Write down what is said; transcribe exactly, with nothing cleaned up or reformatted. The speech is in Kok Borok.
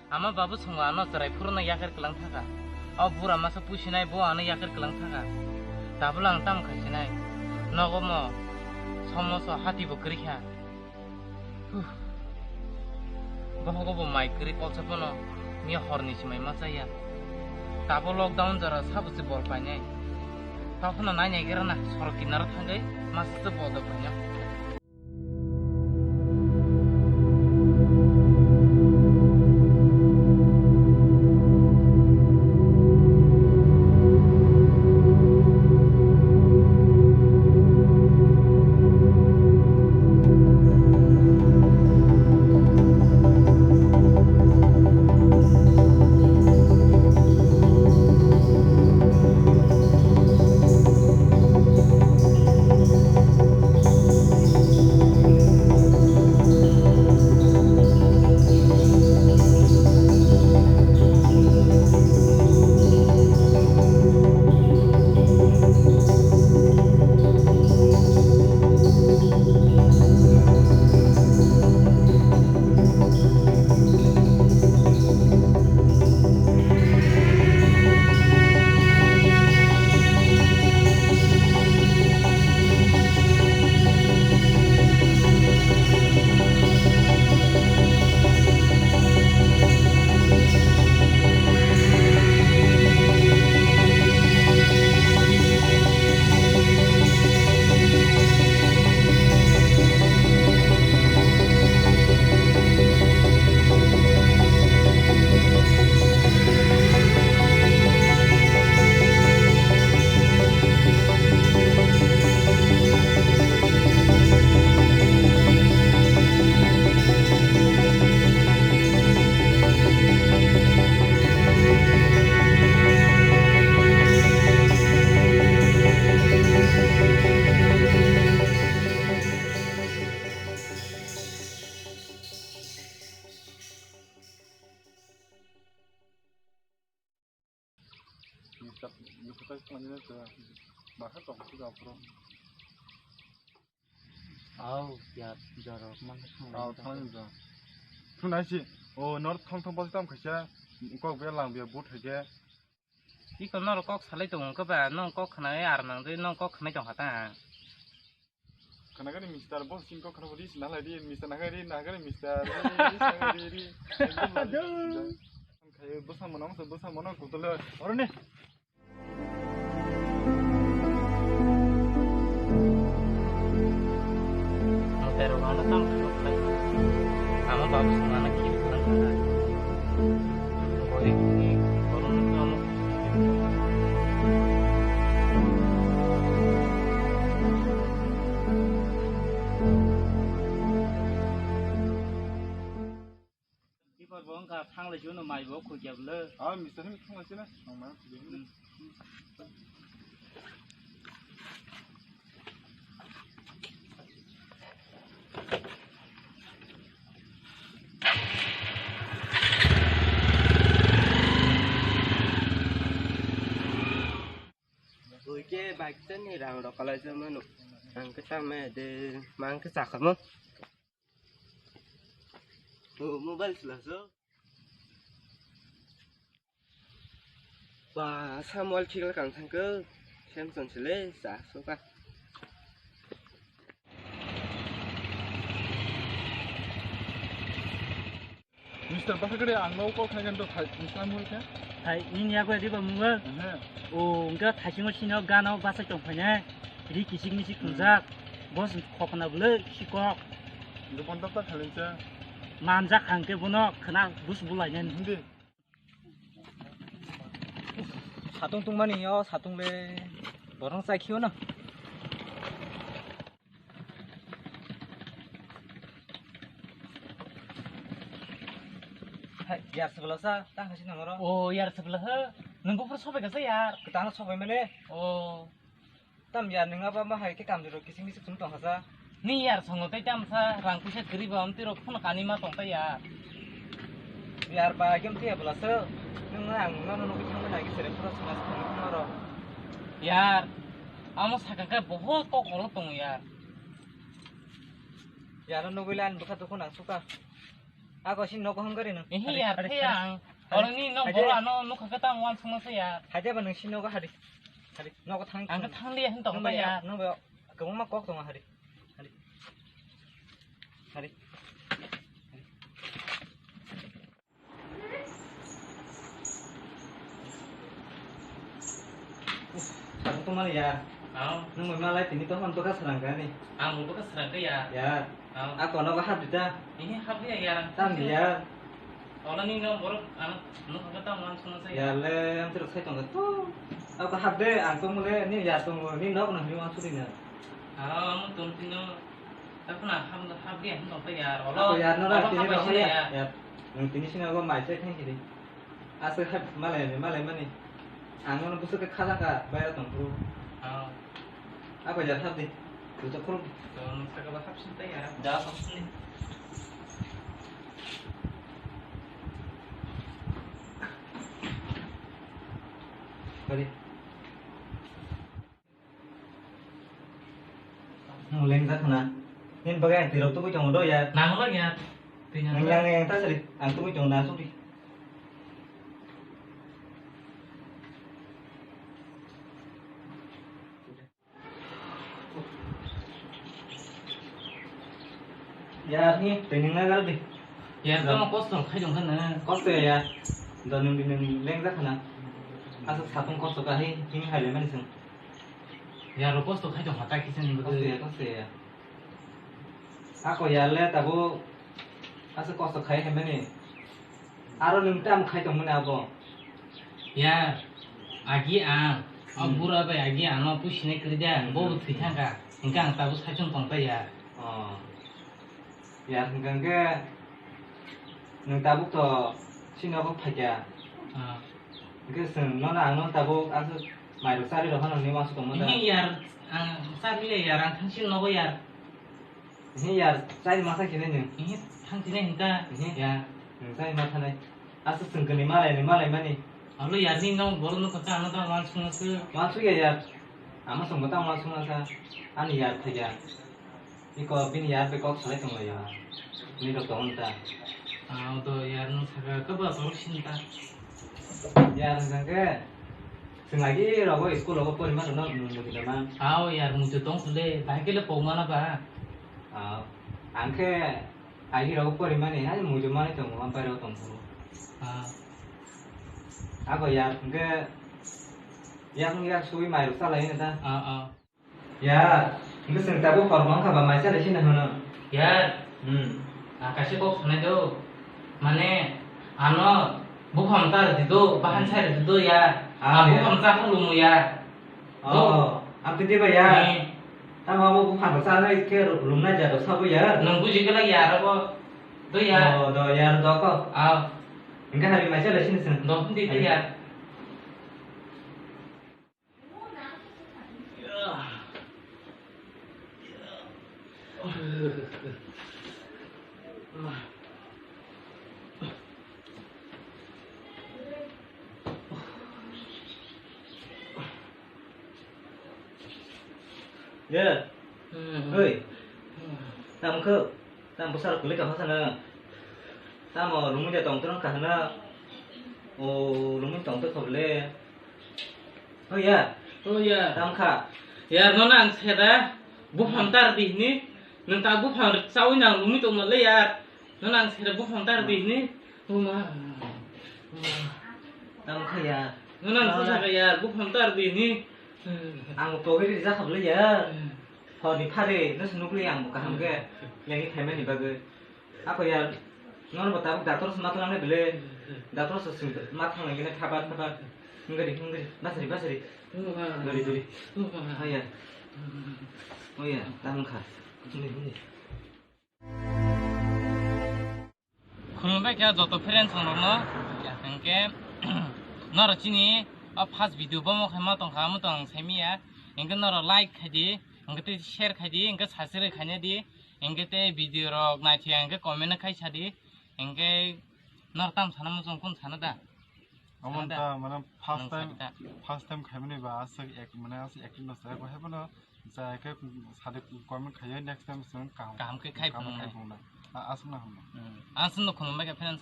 Ama babu songo ano chwrai phuru no yakar kwlang thaka. O bura masa pusinai bo ano yakar kwlang thaka. Tabuk ang tam khaisinai. Nogo mo somo so hati bo kwrwi kha. Huh. Bohogo bo mai kwrwi kolsa phano miya horni simai ma chaya. Tabo lockdown jora sabo se bol painai. Tabo phano nai nai gerana sorok kinaro thangwi masa se bol do painai. Au, ya, jorok, man, Au, thang, thang, thang. Thunai si. O, nor thong thong basi tam khaisa. Kok be lang be but hai ke. Iko norok kok salai tongo khe ba, nong kok khna ar nang de, nong kok khna tong kha ta. Khana gari mister, boss sing kok khna bodi sina lai di, mister na gari, na gari mister, ri, ri, sina gari, ri. Ekdom lai di. Khayo bwsa mono, bwsa mono, kutule. Oro ni. Ang pero ano tam khna khlai. Ama babu sung ano khil khna khlai. Koi ni koron ano. Tipar bo wngkha, thanglai chuno mai bo khukya bwle. Ah, mister him thanglai china. Ang ma khukya bwle. Hmm. Hoi ke bike tani rang rok kalai se mano. Ang ke tame de, mang ke chakamo. O, mobile sila so. Ba, Samuel thik kang thang ko. Samson sile, sa so ka. Mister Basakare, ang no call khaikha to, Mister Amul khe? Hai, nini yago diba mungo? Ehe. O, wngkha thaisingo sino gano basa tong phainai. Ri kisik misik Hmm. Thungjak. Boss khokna bwle sikok. Gopon dopta khalinsa. Manjak hangke bono khna bus bulainani. Hindi. Satung tungmani yo, satung le borong chai khio na. Hai, yar sebelasa, tang hasi nangoro. O, yar sebelasa. Nunggu pur sobai kasa yar. Ketang sobai mene. O. Tam yar nung apa ma hai ke kam jero kising kising sum tong hasa. Ni yar songo tei tam sa rang puisa kwrwi ba amtwi rok phano kani ma tong ta yar. Yar ba gem tiya bela se nung ang no no nugwi thangmani agi sere pura sma sma noro. Yar amo saka khe bohot kok olo tongo yar. Yar no nugwi lan bwkha dukhu nang suka. Ako si nogo hangari no. Ehe ya, ya. Oro ni no boro ano nukha khe tamo wansukma se ya. Hadi ba nung si nogo hadi. Hadi nogo thang. Ang thang liya hin tong ya. Nung ba kwbangma kok tongo hadi. Hadi. Hadi. Ang tongmani ya. Ang. Nung bai malai tini tongmani bwkha srang kha ni. Ang bwkha srang kha ya. Ya. Ang. A kono ba hap dita. Ini hap ya ya. Tam ya. Ola ni no borok ang nung kha tam wan sung sa ya. Ya le ang terus sai tong to. Ako hap de ang tong le ni ya tong ni nok no ni wan suri na. Ang tong tino. Ako na hap hap ya no pa ya. Ola. Ako ya no la tini no ya. Ya. Nung tini sini ako mai sai thang kiri. Aswk hai malai ni malai mani. Ang nono bwswk khe kha jaka baira tong phuru. Oh. Abo jar hap di. Bujak phuru. To nung saka ba hap sin tai ara. Da hap sin. Bari. Nung leng jak khna. Nini bagwi ang twirok tubui tongo do ya. Nang lo ya. Twi nang. Nang yang yang ta sari. Ang tubui tongo na suri. Ya ni twi nang na gar di. Ya to kosto khai dong khna. Kosto ya. Do nung di nung leng jak khna. Asa satung kosto ka hi hing hai le mani sung. Yaro kosto khai tong kha, tai kisa ni bagwi. Kosto ya, kosto ya. Ako ya le tabuk asa kosto khai hai mani. Aro nung tam khai tong mani abo. Ya, agi ang, o bura bai agi ang no pusinai kwrwi da, bo bo thwi thang kha. Hingke ang tabuk sai chwng tong tai ya. Oh. Ya, hingke hingke nwng tabuk to chini nogo phaikha. Ah. Hingke chwng nono ang no tabuk aswk mairok charwi rok phano hinwi uansuk tongma da. Ini yar, ang charwi ya yar, ang thang chini nogo yar. Ini yar, chai ma thang chini nwng. Ini thang chini hinta. Ini? Ya. Nwng chai ma thanai. Aswk chwng kwnwi malai ni malai mani. Alo yar ni nong borok no kaka ano ta uansuk no se. Uansuk ya yar. Ama chwng bo ta uansuk no sa. Ani yar phaikha. Iko bini yar bai kok salai tonglaio. Ni rok tong ta. Ang do yar nung saka kebo borok sin ta. Yar hwnkhe chwng agi rogo school rogo porima rokno muitu tongma. Ao yar muitu tong khole, bahai kele pok mana ba? Ao. Ang khe agi rogo porimani hai muitu mani tongo, ampai rogo tong phuru. Ah. Ako yar hwnkhe yak yak sui mai rok salai ta. Ah, ah. Ya, hingke chwng tabuk hor bo wngkha ba mai chale sina hwno. Ya. Hmm. Ah, kaisa kok sanai do. Mane, ano, buphang ta rwdi do, bahan sai rwdi do ya. Ah, ah, ya. Buphang ta khe lumu ya. Oh, do. Ang tidi ba ya. Hmm. Tamo abo buphang rok chanai khe lumnai ja do sabo ya. Nwng buji khe lai ya abo. Do ya. Oh, do ya, do ko. Ah. Hingke hari mai chale sina chwng. Do hindi do ya. Ya. Hmm. Hei. Hmm. Tamo khe? Tamo bwsarok kwlwi tongkha sana? Tamo lumui da tongtwrwng kha hwna? O lumui tongtwrwkha bwle. O ya. O ya. Tamo kha? Yar nono ang seda buphang tar di hini. Nwng ta buphang chawi nang lumui tongma le yar. Nono ang seda buphang tar di hini. O ma. Tamo kha ya? Nono ang saka yar buphang tar di hini. Ang pogri rijak kha bwle yar. Horni phari no se nukli ang bo kaham khe lengwi phaimani bagwi. Ako ya, nono bo tabuk doctor se ma thang nai bele. Doctor se sing ma thang nai khe thabar thabar. Ngari ngari basri basri. Ngari duri. Haya. Oya, tamo kha. Khulumbai khe joto friends rokno, hingke norok chini o first video bomo khe ma tongkha, amo tong saimiya, hingke norok like khaidi, hingke tei share khaidi, hingke subscribe khaina di, hingke tei video rok naithiya hingke comment khai sadi, hingke norok tam sana muchung kun sana da? Amo ta mane first time, first time khaimani ba aswk ek mane aswk acting no sa ko hebono. Jai khe sadi comment khayo, next time chwng kaham, kaham khe khai phunuknai. A-, aswkno hambai. Hmm. Ang chwngno khulumbai kha finance